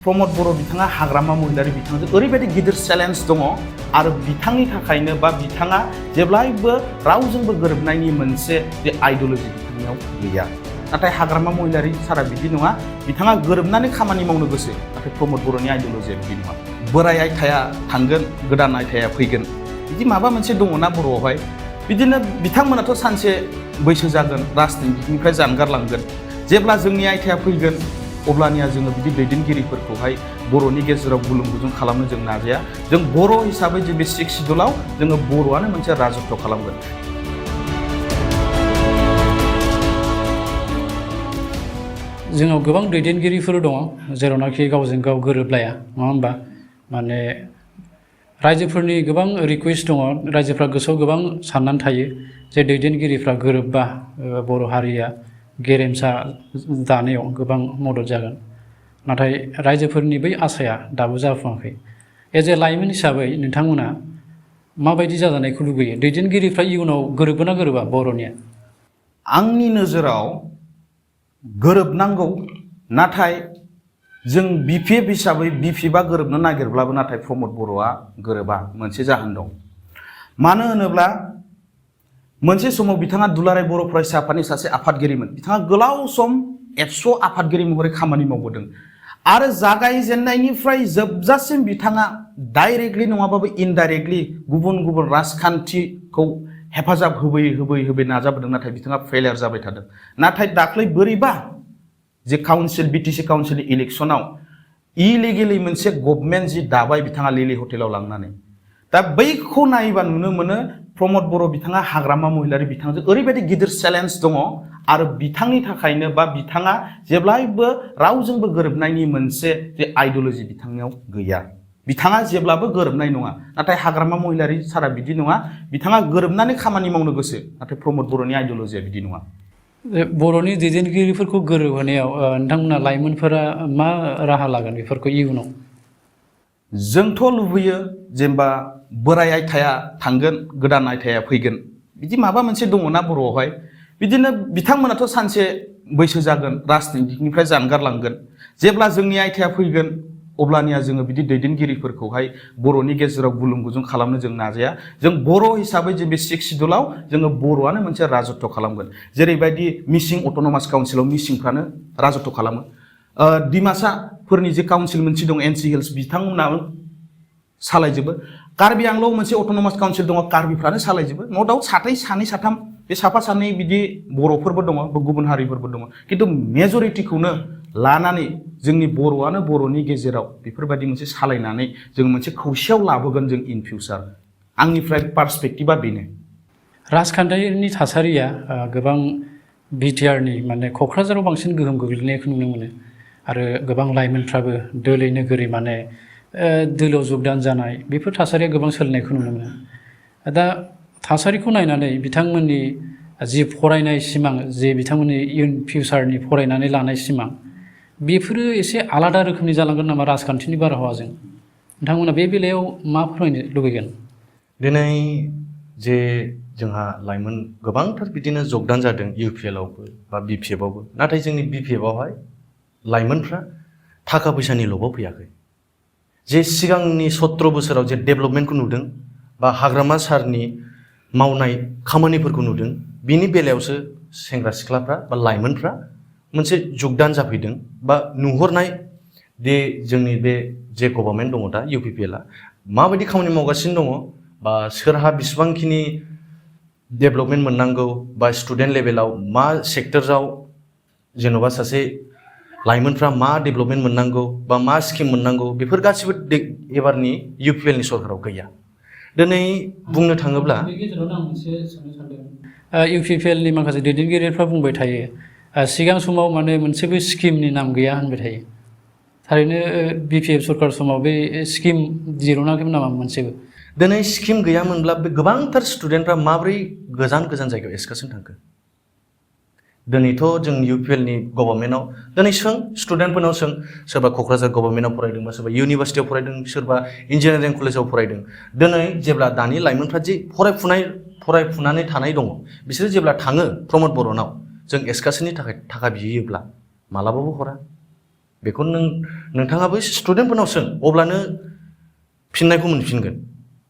प्रमोद बर' बिथाङा हाग्रामा महिलारि बिथांजों ओरैबायदि गिदिर चेलेन्ज दङ आरो बिथांनि थाखायनो बा बिथाङा जेब्लायबो रावजोंबो गोरोबनायनि मोनसे जे आइडियोल'जि बिथांनियाव गैया। नाथाय हाग्रामा महिलारि सारा बिदि नङा, बिथाङा गोरोबनानै खामानि मावनो गोसो, नाथाय प्रमोद बर'नि आइडियोल'जिया बिदि नङा। बोराय आयथाया थांगोन, गोदान आयथाया फैगोन, बिदि माबा मोनसे दङना बर'आवहाय। बिदिनो बिथांमोनाथ' सानसे बैसो जागोन, राजनितिनिफ्राय जानगारलांगोन। जेब्ला जोंनि आयथाया फैगोन अब्लानिया जोङो बिदि दैदेनगिरिफोरखौहाय बर'नि गेजेराव गुलुं गुजुं खालामनो जों नाजाया। जों बर' हिसाबै जे बे 6 सिडुलाव जोङो बर'आनो मोनसे राजत्व खालामगोन। जोंनाव गोबां दैदेनगिरिफोर दङ जेरावनाखि गावजों गाव गोरोबलाया, नङा होमबा? माने रायजोफोरनि गोबां रिकुवेस्ट दङ, रायजोफ्रा गोसोआव गोबां साननानै थायो जे दैदेनगिरिफ्रा गोरोबबा बर' हारिया गेरेमसा दानायाव गोबां मदद जागोन। नाथाय रायजोफोरनि बै आसाया दाबो जाफुङाखै। एज ए लाइमोन हिसाबै नोंथांमोना माबायदि जाजानायखौ लुबैयो? दैदेनगिरिफ्रा इयुनाव गोरोबगोन ना गोरोबा बर'निया? आंनि नोजोराव गोरोबनांगौ, नाथाय जों बिपिएफ हिसाबै बिपिएफआ गोरोबनो नागिरब्लाबो नाथाय प्रमोद बर'आ गोरोबा। मोनसे जाहोन दं। मानो होनोब्ला मोनसे समाव बिथाङा दुलाराय बर' फरायसा आफादनि सासे आफादगिरिमोन। बिथाङा गोलाव सम एबसु आफादगिरि महरै खामानि मावबोदों आरो जागायजेननायनिफ्राय जोबजासिम बिथाङा डाइरेक्टलि नङाबाबो इनडाइरेक्टलि गुबुन गुबुन राजखान्थिखौ हेफाजाब होबै नाजाबोदों, नाथाय बिथाङा फेलियर जाबाय थादों। नाथाय दाख्लै बोरैबा जे काउन्सिल बिटिसि काउन्सिलनि इलेक्सनाव इलिगेलि मोनसे गभर्नमेन्ट जि दाबाय बिथाङा लिलि हटेलाव लांनानै, दा बैखौ नायोबा नुनो मोनो प्रमोद बर' बिथाङा हाग्रामा महिलारि बिथांजों ओरैबायदि गिदिर चेलेन्ज दङ आरो बिथांनि थाखायनो बा बिथाङा जेब्लायबो रावजोंबो गोरोबनायनि मोनसे जे आइडियोल'जि बिथांनियाव गैया। बिथाङा जेब्लाबो गोरोबनाय नङा। नाथाय हाग्रामा महिलारि सारा बिदि नङा, बिथाङा गोरोबनानै खामानि मावनो गोसो, नाथाय प्रमोद बर'नि आइडियोल'जिया बिदि नङा। बर'नि दैदेनगिरिफोरखौ गोरोबहोनायाव नोंथांमोना लाइमोनफोरा मा राहा लागोन बेफोरखौ इयुनाव? जोंथ' लुबैयो जेनेबा बोराय आयथाया थांगोन, गोदान आयथाया फैगोन, बिदि माबा मोनसे दङना बर'आवहाय। बिदिनो बिथांमोनाथ' सानसे बैसो जागोन, राजनितिनिफ्राय जानगारलांगोन। जेब्ला जोंनि आयथाया फैगोन अब्लानिया जोङो बिदि दैदेनगिरिफोरखौहाय बर'नि गेजेराव गुलुं गुजुं खालामनो जों नाजाया। जों बर' हिसाबै जे बे 6 सिडुलाव जोङो बर'आनो मोनसे राजत्व खालामगोन। जेरैबायदि मिसिं अट'नमास काउन्सिलाव मिसिंफ्रानो राजत्व खालामो। डिमासाफोरनि जे काउन्सिल मोनसे दं एनसि हिल्स, बिथांमोनाबो सालायजोबो। कार्बि आंल'आव मोनसे अट'नमास काउन्सिल दङ, कार्बिफ्रानो सालायजोबो। न' डाउट सानै साथाम बे साफा सानै बिदि बर'फोरबो दङ, गुबुन हारिफोरबो दङ, खिन्थु मेजरिटिखौनो लानानै जोंनि बर'आनो बर'नि गेजेराव बेफोरबायदि मोनसे सालायनानै जों मोनसे खौसेयाव लाबोगोन जों इन फिउचार। आंनिफ्राय पार्सपेक्टिभा बेनो। राजखान्थिनि थासारिया गोबां बिटिआरनि माने क'क्राझाराव बांसिन गोहोम गोग्लैनायखौ नुनो मोनो आरो गोबां लाइमोनफ्राबो दोलै नोगोरै माने दोलोआव जगदान जानाय, बेफोर थासारिया गोबां सोलिनायखौ नुनो मोनो। दा थासारिखौ नायनानै बिथांमोननि जि फरायनाय सिमां, जे बिथांमोननि इयुन फिउचारनि फरायनानै लानाय सिमां, बेफोरो एसे आलादा रोखोमनि जालांगोन नामा राजखान्थिनि बारहावाजों? नोंथांमोना बे बेलायाव मा फोरमायनो लुबैगोन? दिनै जे जोंहा लाइमोन गोबांथार बिदिनो जगदान जादों इउपिएलआवबो बा बिपिएफआवबो, नाथाय जोंनि बिपिएफआवहाय लाइमोनफ्रा थाखा फैसानि लबाव फैयाखै। जे सिगांनि 17 बोसोराव जे डेभेलपमेन्टखौ नुदों बा हाग्रामा सारनि मावनाय खामानिफोरखौ नुदों, बिनि बेलायावसो सेंग्रा सिख्लाफ्रा बा लाइमोनफ्रा मोनसे जगदान जाफैदों बा नुहरनाय दे जोंनि बे जे गभर्नमेन्ट दङ दा इउपिपिएलआ माबायदि खामानि मावगासिनो दङ बा सोरहा बिसिबांखिनि डेभेलपमेन्ट मोननांगौ बा स्टुडेन्ट लेभेलाव मा सेक्टराव जेन'बा सासे लाइमोनफ्रा मा डेभेलपमेन्ट मोननांगौ बा मा स्किम मोननांगौ, बेफोर गासिबो एबारनि इउपिएलनि सरकाराव गैया। दिनै बुंनो थाङोब्ला इउपिपिएलनि माखासे दैदेनगिरिफ्रा बुंबाय थायो सिगां समाव माने मोनसेबो स्किमनि नाम गैया होनबाय थायो। थारैनो बिपिएफ सरकार समाव बे स्किम दिरुनाखैमोन नामा मोनसेबो? दिनै स्किम गैयामोनब्ला बे गोबांथार स्टुडेन्टफ्रा माबोरै गोजान जायगायाव एक्सकार्सन थांखो? दिनैथ' जों इउपिएलनि गभर्नमेन्टआव दिनै सों, स्टुडेन्टफोरनाव सों, सोरबा क'क्राझार गभर्नमेन्टआव फरायदों बा सोरबा इउनिभार्सिटियाव फरायदों, सोरबा इन्जिनियारिं कलेजाव फरायदों। दिनै जेब्ला दानि लाइमोनफ्रा जे फरायफुनानै थानाय दङ, बिसोरो जेब्ला थाङो प्रमोद बर'नाव, जों एक्सकार्सननि थाखाय थाखा बियोब्ला मालाबाबो हरा। बेखौ नोंथाङाबो स्टुडेन्टफोरनाव सों अब्लानो फिननायखौ मोनफिनगोन।